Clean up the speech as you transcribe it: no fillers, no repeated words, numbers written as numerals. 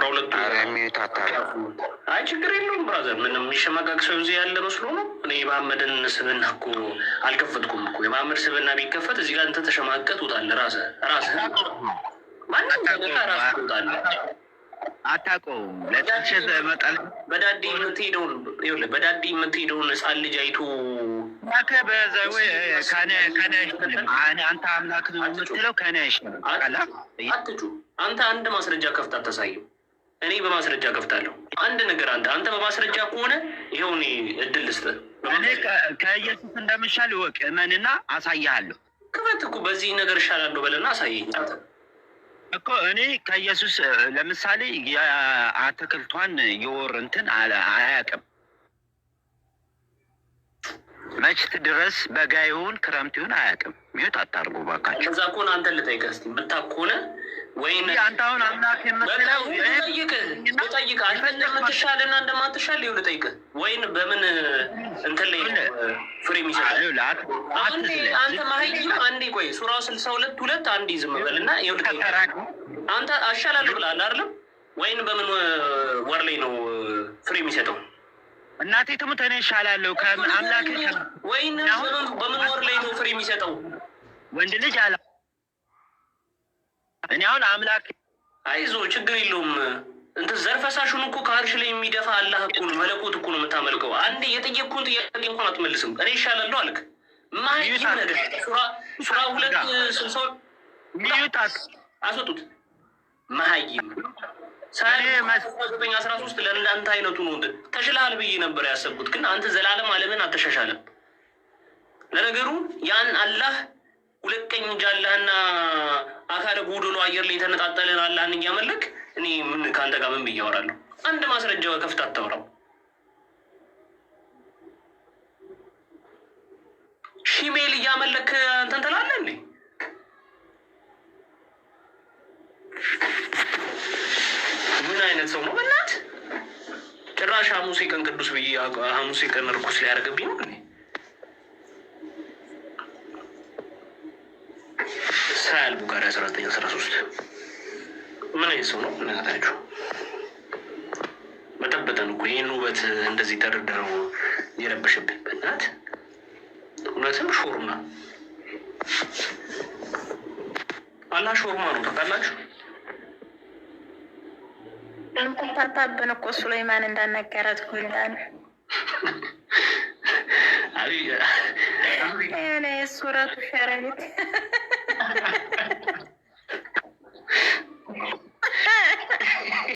12ቱ። ኧረ mute አታርጉ። አይ ችግር የለውም brother፣ ምንም የሚሸማቀቅ ሰው እዚህ ያለ መስሎ ነው። እኔ የመሐመድን ስብዕና እኮ አልከፈትኩም እኮ። የመሐመድ ስብዕና ቢከፈት እዚህ ጋር እንትን ተሸማቀቅ ትወጣለህ። ራስህ ራስህ ማንም ሳይነካ ራስህ ትወጣለህ። አታውቀውም። ለጥንቸት መጠን በዳዴ የምትሄደውን፣ ይኸውልህ፣ በዳዴ የምትሄደውን ህፃን ልጅ አይቶ ከኔ አይሻልም። አንተ አምላክ ነው የምትለው ከኔ አይሻልም። ታውቃለህ? አትጩ። አንተ አንድ ማስረጃ ከፍታ አታሳይም። እኔ በማስረጃ ከፍታለሁ። አንድ ነገር አንተ በማስረጃ ከሆነ ይኸው እኔ እድል ልስጥህ። እኔ ከኢየሱስ እንደምሻል እወቅ፣ እመንና አሳይሃለሁ። ክፈት እኮ፣ በዚህ ነገር እሻላለሁ በለና አሳየኝ አንተ። እኮ እኔ ከኢየሱስ ለምሳሌ የአትክልቷን የወር እንትን አያውቅም። መች ድረስ በጋ ይሁን ክረምት ይሁን አያውቅም። Mute አታርጉ ባካችሁ። እዛ ከሆነ አንተን ልጠይቅህ እስኪ፣ የምታውቅ ከሆነ ወይን አንተ አሁን አምላክ የምትለው ልጠይቅህ ልጠይቅህ አንተ እንደምትሻልና እንደማትሻል ይኸው ልጠይቅህ። ወይን በምን እንትን ላይ ነው ፍሬ የሚሰጠው? አንዴ አንተ ማህይም አንዴ ቆይ፣ ሱራው 62:2 አንዴ ዝም በልና ይኸው ልጠይቅህ። አንተ አሻላለሁ ብለሃል አይደለም? ወይን በምን ወር ላይ ነው ፍሬ የሚሰጠው? እናቴ ትሙት እኔ እሻላለሁ ከአምላክ። ወይን በምን ወር ላይ ነው ፍሬ የሚሰጠው? ወንድ ልጅ አለ እኔ አሁን አምላክ አይዞ ችግር የለውም። እንትን ዘር ፈሳሹን እኮ ከአርሽ ላይ የሚደፋ አላህ እኮ ነው፣ መለኮት እኮ ነው የምታመልከው። አንዴ የጠየቅኩህን ጥያቄ እንኳን አትመልስም። እኔ ይሻላለሁ አልክ። ማይም ነገር ሱራ 2:60 Mute አስወጡት። መሀይም 9:13 ለእንዳንተ አይነቱ ነው። እንትን ተሽለሃል ብዬ ነበር ያሰብኩት፣ ግን አንተ ዘላለም ዓለምን አልተሻሻለም። ለነገሩ ያን አላህ ሁለት ቀኝ እጅ አለህና አካለ ጎዶሎ አየር ላይ የተነጣጠለን አላህን እያመለክ እኔ ምን ከአንተ ጋር ምን ብዬ አወራለሁ? አንድ ማስረጃ ከፍታ አታወራም። ሺሜል እያመለክ እንትን ትላለህ እንዴ? ምን አይነት ሰው ነው? በእናትህ ጭራሽ ሐሙሴ ቀን ቅዱስ ብዬ ሐሙሴ ቀን ርኩስ ሊያደርግብኝ ነው እንዴ? ሳያል ቡካሪ 19:13። ምን አይነት ሰው ነው? እናታችሁ በጠበጠን እኮ። ይህን ውበት እንደዚህ ተደርድረው የረበሸብኝ በእናትህ እውነትም ሾርማ አላህ ሾርማ ነው ታውቃላችሁ። ታታብን እኮ ሱለይማን እንዳናገራት ጉንዳን የሆነ የሱረቱ ሸረሪት።